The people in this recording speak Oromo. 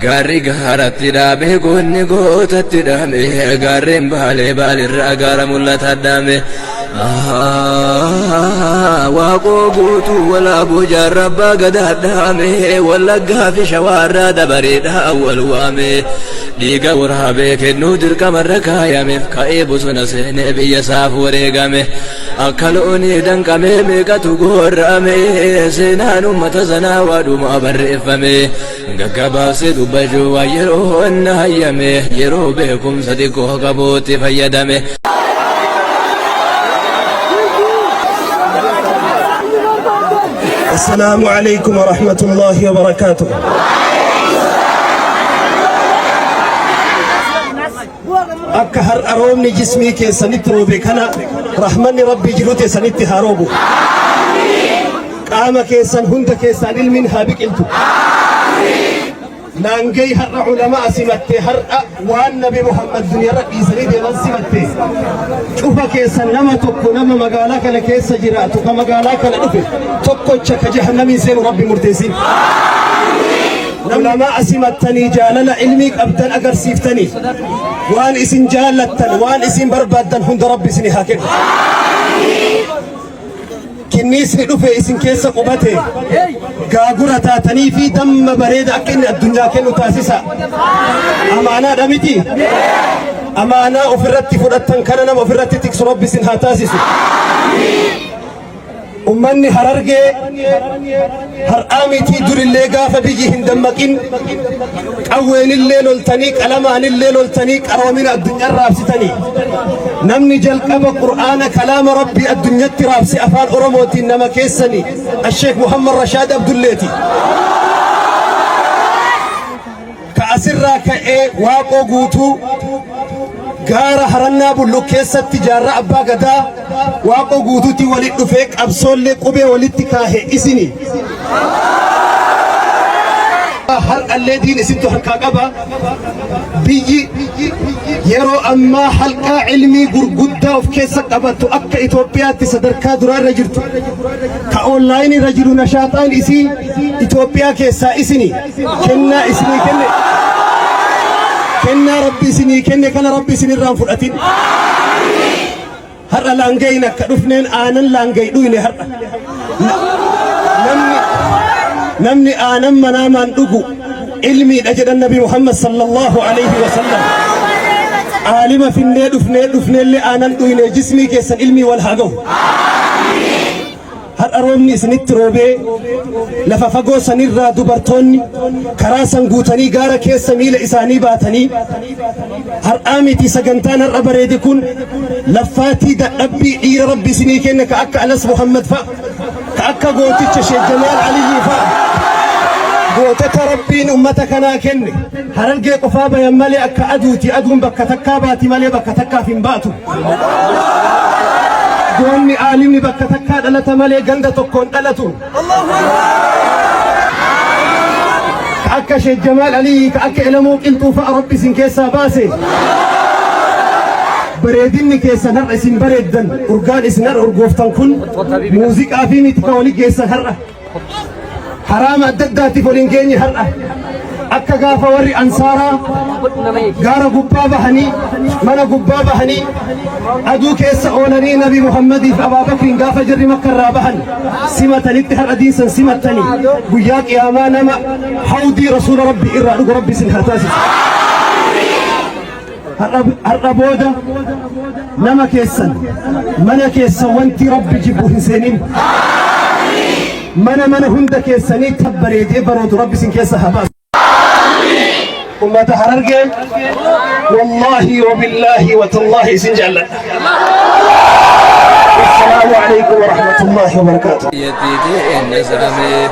Gaarri gaaratti dhaame goonni gootatti dhaame gaarreen baalee baalirraa gaara mul'ata dhaame. Waaqoo guutuu walaabuu jaarraa abbaa gadaa dhaame wallaggaa fi shawaarraa dabareedhaa wal waame. Dhiiga waraabee kennuu dirqamarra kaayameef ka'ee bosona seenee biyya isaaf wareegame. Akka loonii danqamee meeqatu gorra'ame seenaan uummata sanaa waadhumaa barreeffame. Gaggabaabsee dubbachuu waan yeroo na hayyame yeroo beekumsa xiqqoo qabuutti fayyadame. السلام عليكم ورحمة الله وبركاته. Akka har'a roobni jismii keessanitti roobe kana rahmanni rabbii jiruu teessanitti haa roobu. Qaama keessan hunda keessaan ilmiin haa biqiltu. Laangee har'a ulamaa simatte, har'a waan Nabi Muhammad duniyaarra dhiisanii deeman simatte. Cufa keessan nama tokko, nama magaalaa kana keessa jiraatu, ka magaalaa kana dhufe tokkocha ka jahannamiin seenu rabbi murteessin. Ulamaa simattanii jaalala ilmii qabdan agarsiiftanii, waan isin jaallattan, waan isin barbaaddan hunda rabbi isin haa kennu. Kinniisni dhufe isin keessa qubate gaagura taatanii fi damma bareeda akka inni addunyaa kennu taasisa. Amaanaadha miti? Amaanaa ofirratti fudhattan kana nama ofirratti tiksu rabbi isin haa taasisu. Ummanni Harargee har'aa mitii, durillee gaafa biyyi hin dammaqin qawweenillee loltanii, qalamaanillee loltanii, qaroomina addunyaa raabsitanii. Namni jalqaba Qur'aana kalaama rabbii addunyatti raabse afaan Oromootiin nama keessanii Asheek Muhammad Rashaad Abdulleeti. Ka asirraa ka'ee Waaqoo Guutuu gaara Harannaa Bulluq keessatti jaarraa abbaa gadaa Waaqoo Guutuutti walitti dhufee qabsoollee qubee walitti kaahe isini. Har'allee diin isintu harkaa qaba. Biyyi yeroo ammaa halqaa ilmii gurguddaa of keessa qabattu akka Itoophiyaatti sadarkaa duraarra jirtu. Ka online irra jiru nashaaxaan isii Itoophiyaa keessaa isini. Kennaa isinii kenne, kennaa rabbi isinii kenne kana rabbi isinirraa hin fudhatin. Har'a laangayin akka dhufneen aanan laangayi dhuyne har'a. Namni aanan manaamaan dhugu ilmiidha jedhan Nabi Muhammad sallallahu alaihi wasallam. Aalima finnee dhufnee dhufneellee aanan dhuyne, jismii keessan ilmii wal haa gahu. Har'a roobni isinitti roobee lafa fagoo sanirraa dubartoonni karaa san guutanii gaara keessa miila isaanii baatanii har'aa miti, sagantaan har'a bareede kun laffaatii dadhabbii dhiira rabbi isinii kenne ka akka Anas Muhammad fa'a, ka akka gooticha Sheekh Jamaal Aliyyii fa'a, gootota rabbiin ummata kanaa kenne. Harargee qofaa bayan malee akka aduuti, aduun bakka takkaa baati malee bakka takkaaf hin baatu. Goonni aalimni bakka takkaa dhalata malee ganda tokkoon dhalatu. Ka akka Sheekh Jamaal Aliyyi, ka akka Elamoo Qilxuu fa'a rabbi isin keessaa baase. Bareedinni keessan har'a isin bareeddan, urgaan isin har'a urgooftan kun muuziqaa fi miti ka wali geessan har'a. Haraama adda addaatiif waliin geenye har'a. Akka gaafa warri ansaaraa gaara gubbaa bahanii, mana gubbaa bahanii, aduu keessa oolanii Nabi Muhammadiif Abaabakriin gaafa jirri Makka irraa bahan simatanitti har'a diinsan simattanii, guyyaa qiyaamaa nama hawdii rasuula rabbi irraa dhugu rabbi isin haa taasisu. Har'a booda nama keessan, mana keessan wanti rabbi jibbu hin seenin. Mana hunda keessanii tabbareedee baroodu rabbi isin keessa haa baasu. Ummata Harargee, wallaahi wabillaahi watallaahi isin jaalladha. Assalaamu alaikum warahmatullaahi wabarakaatuh. Yettiitii inni saamee.